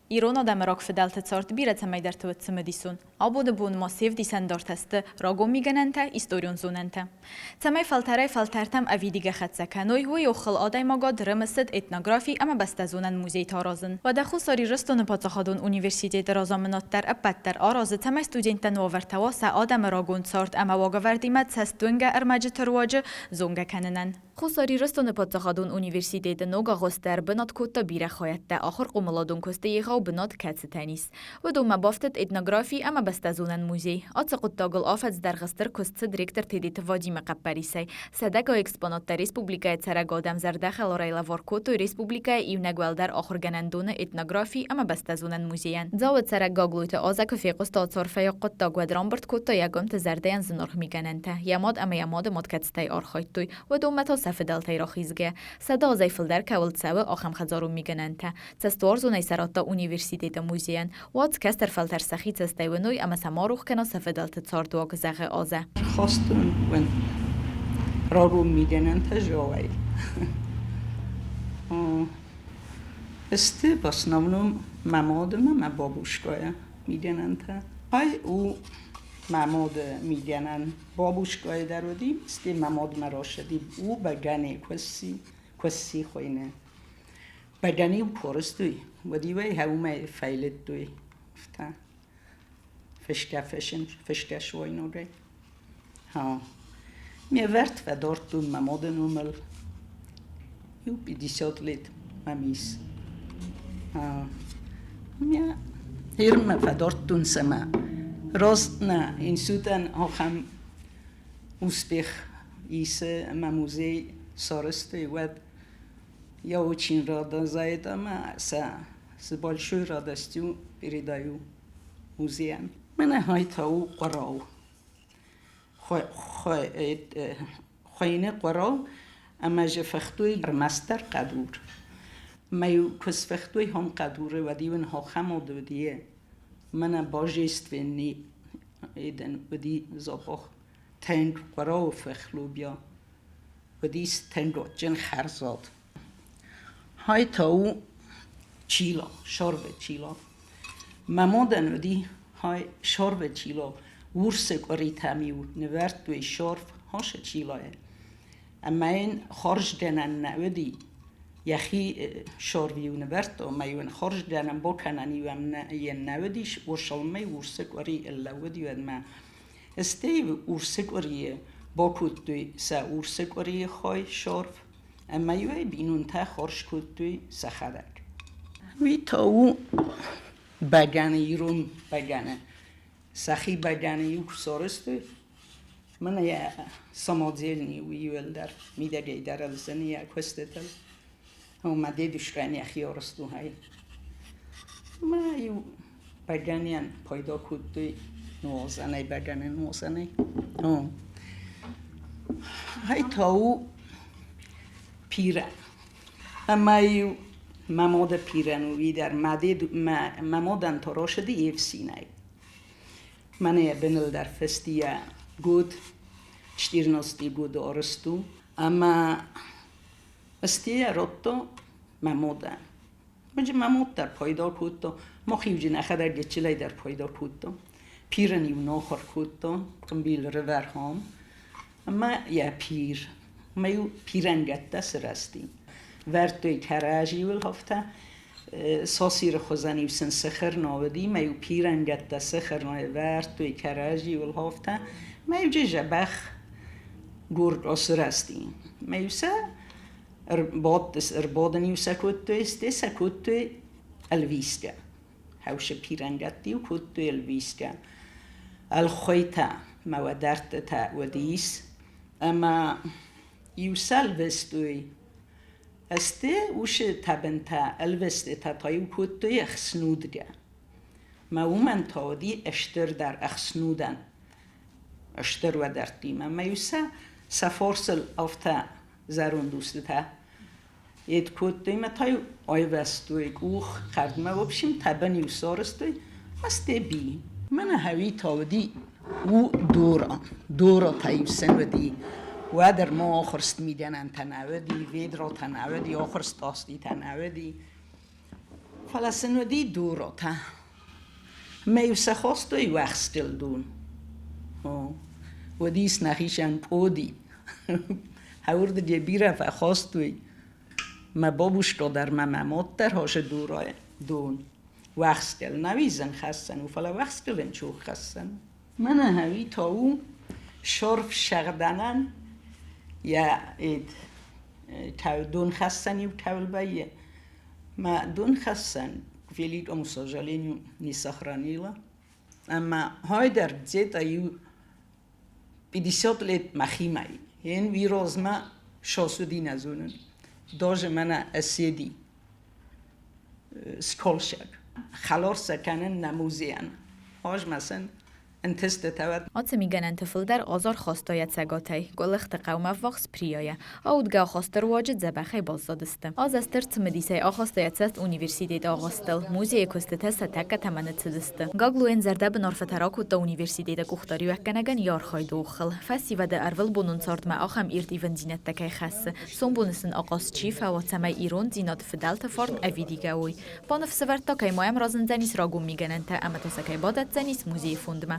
Ирон адӕмы рагфыдӕлты цард бирӕ цӕмӕйдӕрты уыд цымыдисон. Абоны бон ма се вдисӕндартӕ сты рагон мигӕнӕнтӕ, историон зонӕнтӕ. Цӕмӕй фӕлтӕрӕй-фӕлтӕртӕм ӕвидигӕ хӕццӕ кӕной, уый оххыл адӕймагад рымысыд этнографи ӕмӕ бӕстӕзонӕн музейтӕ аразын. Уӕдӕ Хуссар Ирыстоны паддзахадон университеты разамынад дӕр ӕппӕт дӕр аразы, цӕмӕй студенттӕн уавӕртӕ уа сӕ адӕмы рагон цард ӕмӕ уагӕвӕрдимӕ цӕстуынгӕ ӕрмӕджыты руаджы зонгӕ кӕнынӕн. Хуссар Ирыстоны паддзахадон университеты ног агъуысты ӕрбынат кодта бирӕ хайӕдтӕ ахуыр-хъомыладон куысты егъау бынат кӕцытӕн ис. Уыдонмӕ бафтыд этнографи ӕмӕ бӕстӕзонӕн музей. Ацы хъуыддагыл афӕдз дӕргъы стыр куыст цыд ректор Тедеты Вадимы хъӕппӕрисӕй. Сӕдӕгай экспонаттӕ республикӕйы цӕрӕг адӕм зӕрдӕхӕларӕй лӕвар кодтой республикӕйы иунӕг уӕлдӕр ахуыргӕнӕндоны этнографи ӕмӕ бӕстӕзонӕн музейӕн. Дзауы цӕрӕг Гаглойты Азӕ куы фехъуыста Цорфӕйы хъуыддаг, уӕд рамбырд кодта йӕ гомты зӕрдӕйӕн зынаргъ мигӕнӕнтӕ. Йӕ мад ӕмӕ йӕ мады мад кӕцытӕй архайдтой, уыдонмӕ та сӕ фыдӕлтӕй рахизгӕ, 100 азӕй фылдӕр кӕуыл цӕуы, ахӕм хӕдзарон мигӕнӕнтӕ. Цӕстуарзонӕй сӕ радта университеты музейӕн. Уадз, кӕстӕр фӕлтӕр сӕхи цӕстӕй уыной ӕмӕ сӕ ма рох кӕна сӕ фыдӕлты цардуаг, зӕгъы Азӕ. Хастон уын рагон мигӕнӕнтӕ зӕгъай. Сты в основном мӕ мад ӕмӕ мӕ бабушкӕйы мигӕнӕнтӕ. Ай у мӕ мады мигӕнӕн. Бабушкӕйы дӕр уыди, стӕй мӕ мадмӕ рацыди. У бӕгӕны куысси, куысси хуыйны. Бӕгӕны-иу куы арӕзтой, уӕд-иу ӕй уымӕй фӕйлыдтой. Афтӕ. Фысгӕ фыссын, фысгӕ суайнагӕй. Ме вӕрд фӕдардтон мӕ мады номыл. Иу 50 лет мӕм ис. Ирмӕ фӕдардтон сӕмӕ. Раст нӕ институтӕн ахӕм успех исы ӕмӕ музей сарӕзтой, уӕд я очень рада за это ӕмӕ сӕ с большой радостью передаю музеян. Мӕнӕ хай та у хъуырау. Хуыйны хъуырау ӕмӕ дзы фыхтой ӕрмӕстдӕр хъӕдур. Ӕмӕ-иу куы сфыхтой хом хъӕдуры, уӕд-иу ын хохӕмод уыди. Мӕнӕ божественный еден уыди дзӕбӕх. Тынг хъуырауы фых лубиа. Уыдис тынг адджын хӕрзад. Хай та у чила, шорве чила. Мӕ мадӕн уыди хай шорве чила. Урсы къуыритӕм-иу нывӕрдтой шорф хасы чилайы. Ӕмӕ йын хорзгӕнӕн нӕ уыди. Йӕхи шорв-иу нывӕрдта, ӕмӕ-иу ын хорзгӕнӕн бакӕнӕн-иу ӕм йын нӕ уыдис, урсылмӕ урсы къуыри лӕууыди уӕдмӕ. Стӕй урсы къуырийы бакодтой сӕ урсы къуырийы хай шорф, ӕмӕ-иу ӕй бинонтӕ хорз кодтой сӕхӕдӕг. Уый та у бӕгӕны, ирон бӕгӕны. Сӕхи бӕгӕны-иу куы сарӕзтой, мӕнӕ йӕ самодельный уый уӕлдӕр мидӕгӕй дӕр ӕлзӕны йӕ куыстытыл. Мӕ дедушкӕн йӕхи арӕзт у хай. Мӕ-иу бӕгӕныйӕн пайда кодтой нуазӕнӕй, бӕгӕны нуазӕнӕй. Хай та у пирӕн. Ӕмӕ-иу мӕ мады пирӕн у уый дӕр. Мӕ мадӕн та рацыди йе фсинӕй. Мӕнӕ йӕ быныл дӕр фысти йӕ год, 14 годы арӕзт у. Ӕмӕ Стӕй радта мӕ мадӕн. Мӕ мад дӕр пайда кодта, мах-иу нӕхӕдӕг гыццылӕй дӕр пайда кодта. Пирӕн-иу нахуыр кодта, къуымбил рывӕрхӕм ӕмӕ йӕ пир. Ӕмӕ-иу пирӕнгӕттӕ сырӕзти. Вӕрдтой кӕрӕдзиуыл афтӕ, сасиры хуызӕн-иу сын сыхырна уыди, ӕмӕ-иу пирӕнгӕттӕ сыхырнайы вӕрдтой кӕрӕдзиуыл афтӕ, ӕмӕ-иу джы дзӕбӕх гуркъо сырӕзти. Ӕмӕ-иу сӕ ӕрбадын-иу сӕ кодтой, стӕй сӕ кодтой ӕлвисгӕ. Хӕусы пирӕнгӕтты-иу кодтой ӕлвисгӕ. Ӕлхуыйтӕ мӕ уӕдӕрттытӕ уыдис, ӕмӕ-иу сӕ ӕлвӕстой. Сты усы тӕбынтӕ ӕлвӕстытӕ та-иу кодтой ӕхснудгӕ. Мӕ уымӕн та уыди стырдӕр ӕхснудӕн стыр уӕдӕрттимӕ. Ӕмӕ-иу сӕ сӕ фарсыл афтӕ зӕронд устытӕ ед кодтой ӕмӕ та-иу айвӕзтой къух хӕрдмӕ, в общем, тӕбын-иу сарӕзтой, ӕмӕ би. Мӕнӕ хӕуи та уыди у дора. Дора та-иу сын уыди. Уӕдӕр ма ахуырст мидӕнӕнтӕ нӕ уыди, ведратӕ нӕ уыди, ахуырст аститӕ нӕ уыди. Фӕлӕ сын уыди дуротӕ. Ӕмӕ-иу сӕ хостой уӕхстыл дон. О, уыдис нӕхицӕн къоди. Хӕуырдыге бирӕ фӕхостой. Мӕ бабушка дӕр ма мӕ мад дӕр хосы дурӕй дон. Уӕхстыл нӕуидзӕн хӕссӕн у, фӕлӕ уӕхстыл ын чух хӕссӕн. Мӕнӕ хӕуи та у шорф сӕгъдӕнӕн йӕ донхӕссӕн-иу кӕуыл вӕййы. Мӕ донхӕссӕн, к великому сожалению, не сохранила. Ӕмӕ хайдӕр где-то иу 50 лет мӕхимӕ. Ен вирозмӕ шосуди нӕ зонын. Даже мӕнӕ эседи сколшаг. Хӕлар сӕ кӕнын нӕ музейӕн. Азмӕ сын ӕнтыстытӕ уӕд. Ацы мигӕнӕнты фылдӕр азар хаста йӕ цӕгатӕй, Къуылыхты хъӕумӕ ввахс Прияйӕ. Аудгӕ ахасты руаджы дзӕбӕхӕй баззадысты. Аз стыр цымыдисӕй ахаста йӕ цӕст университеты агъуыстыл. Музейы куыстытӕ сӕ тӕккӕ тӕмӕны цыдысты. Гаглойӕн зӕрдӕбын арфӕтӕ ракодта университеты къухдариуӕггӕнӕгӕн йӕ архайды оххыл. Фӕсивӕды ӕрвылбонон цардмӕ ахӕм ирд ивындзинӕдтӕ кӕй хӕссы, сомбоны сын ахъаз чи фӕуа, цӕмӕй ирондзинад, фыдӕлты фарн ӕвидигӕ уой. Баныфсӕвӕрдта, кӕй ма йӕм разындзӕнис рагон мигӕнӕнтӕ ӕмӕ та сӕ кӕй бадӕтдзӕнис музейы фондмӕ.